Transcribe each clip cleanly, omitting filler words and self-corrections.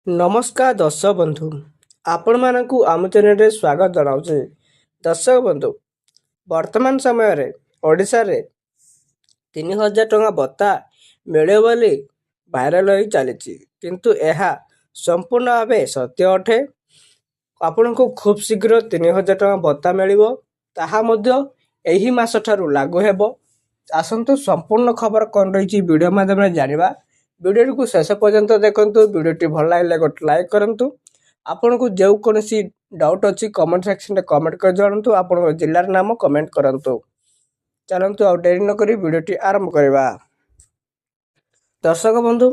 ନମସ୍କାର ଦର୍ଶକ ବନ୍ଧୁ, ଆପଣମାନଙ୍କୁ ଆମ ଚ୍ୟାନେଲରେ ସ୍ୱାଗତ ଜଣାଉଛି। ଦର୍ଶକ ବନ୍ଧୁ, ବର୍ତ୍ତମାନ ସମୟରେ ଓଡ଼ିଶାରେ 3000 ଟଙ୍କା ଭତ୍ତା ମିଳିବ ବୋଲି ଭାଇରାଲ ହୋଇ ଚାଲିଛି, କିନ୍ତୁ ଏହା ସମ୍ପୂର୍ଣ୍ଣ ଭାବେ ସତ୍ୟ ଅଟେ। ଆପଣଙ୍କୁ ଖୁବ୍ ଶୀଘ୍ର 3000 ଟଙ୍କା ଭତ୍ତା ମିଳିବ, ତାହା ମଧ୍ୟ ଏହି ମାସଠାରୁ ଲାଗୁ ହେବ। ଆସନ୍ତୁ, ସମ୍ପୂର୍ଣ୍ଣ ଖବର କ'ଣ ରହିଛି ଭିଡ଼ିଓ ମାଧ୍ୟମରେ ଜାଣିବା। ଭିଡ଼ିଓଟିକୁ ଶେଷ ପର୍ଯ୍ୟନ୍ତ ଦେଖନ୍ତୁ। ଭିଡ଼ିଓଟି ଭଲ ଲାଗିଲେ ଗୋଟେ ଲାଇକ୍ କରନ୍ତୁ। ଆପଣଙ୍କୁ ଯେଉଁ କୌଣସି ଡାଉଟ୍ ଅଛି, କମେଣ୍ଟ ସେକ୍ସନରେ କମେଣ୍ଟ କରି ଜଣାନ୍ତୁ। ଆପଣଙ୍କ ଜିଲ୍ଲାର ନାମ କମେଣ୍ଟ କରନ୍ତୁ। ଚାଲନ୍ତୁ, ଆଉ ଡେରି ନକରି ଭିଡ଼ିଓଟି ଆରମ୍ଭ କରିବା। ଦର୍ଶକ ବନ୍ଧୁ,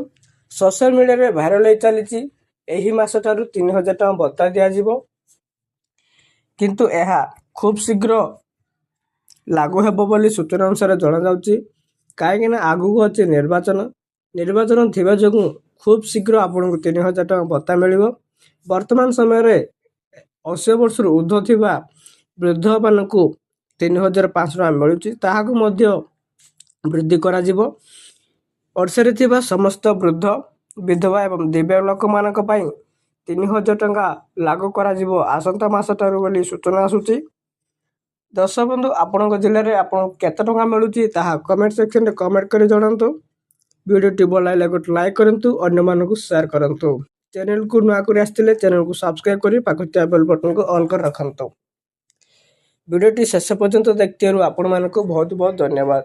ସୋସିଆଲ ମିଡ଼ିଆରେ ଭାଇରାଲ ହୋଇ ଚାଲିଛି, ଏହି ମାସଠାରୁ 3000 ଟଙ୍କା ଭତ୍ତା ଦିଆଯିବ, କିନ୍ତୁ ଏହା ଖୁବ୍ ଶୀଘ୍ର ଲାଗୁ ହେବ ବୋଲି ସୂଚନା ଅନୁସାରେ ଜଣାଯାଉଛି। କାହିଁକିନା ଆଗକୁ ଅଛି ନିର୍ବାଚନ। ନିର୍ବାଚନ ଥିବା ଯୋଗୁଁ ଖୁବ୍ ଶୀଘ୍ର ଆପଣଙ୍କୁ 3000 ଟଙ୍କା ଭତ୍ତା ମିଳିବ। ବର୍ତ୍ତମାନ ସମୟରେ 80 ବର୍ଷରୁ ଉର୍ଦ୍ଧ୍ୱ ଥିବା ବୃଦ୍ଧମାନଙ୍କୁ 3500 ଟଙ୍କା ମିଳୁଛି, ତାହାକୁ ମଧ୍ୟ ବୃଦ୍ଧି କରାଯିବ। ଓଡ଼ିଶାରେ ଥିବା ସମସ୍ତ ବୃଦ୍ଧ, ବିଧବା ଏବଂ ଦିବ୍ୟାଙ୍ଗ ଲୋକମାନଙ୍କ ପାଇଁ 3000 ଟଙ୍କା ଲାଗୁ କରାଯିବ ଆସନ୍ତା ମାସଠାରୁ ବୋଲି ସୂଚନା ଆସୁଛି। ଦର୍ଶକ ବନ୍ଧୁ, ଆପଣଙ୍କ ଜିଲ୍ଲାରେ ଆପଣଙ୍କୁ କେତେ ଟଙ୍କା ମିଳୁଛି, ତାହା କମେଣ୍ଟ ସେକ୍ସନରେ କମେଣ୍ଟ କରି ଜଣାନ୍ତୁ। ଭିଡ଼ିଓଟି ଭଲ ଲାଗିଲେ ଗୋଟେ ଲାଇକ୍ କରନ୍ତୁ, ଅନ୍ୟମାନଙ୍କୁ ସେୟାର କରନ୍ତୁ। ଚ୍ୟାନେଲକୁ ନୂଆ କରି ଆସିଥିଲେ ଚ୍ୟାନେଲକୁ ସବସ୍କ୍ରାଇବ୍ କରି ପାଖରେ ଥିବା ବେଲ୍ ବଟନକୁ ଅନ୍ କରି ରଖନ୍ତୁ। ଭିଡ଼ିଓଟି ଶେଷ ପର୍ଯ୍ୟନ୍ତ ଦେଖିଥିବାରୁ ଆପଣମାନଙ୍କୁ ବହୁତ ବହୁତ ଧନ୍ୟବାଦ।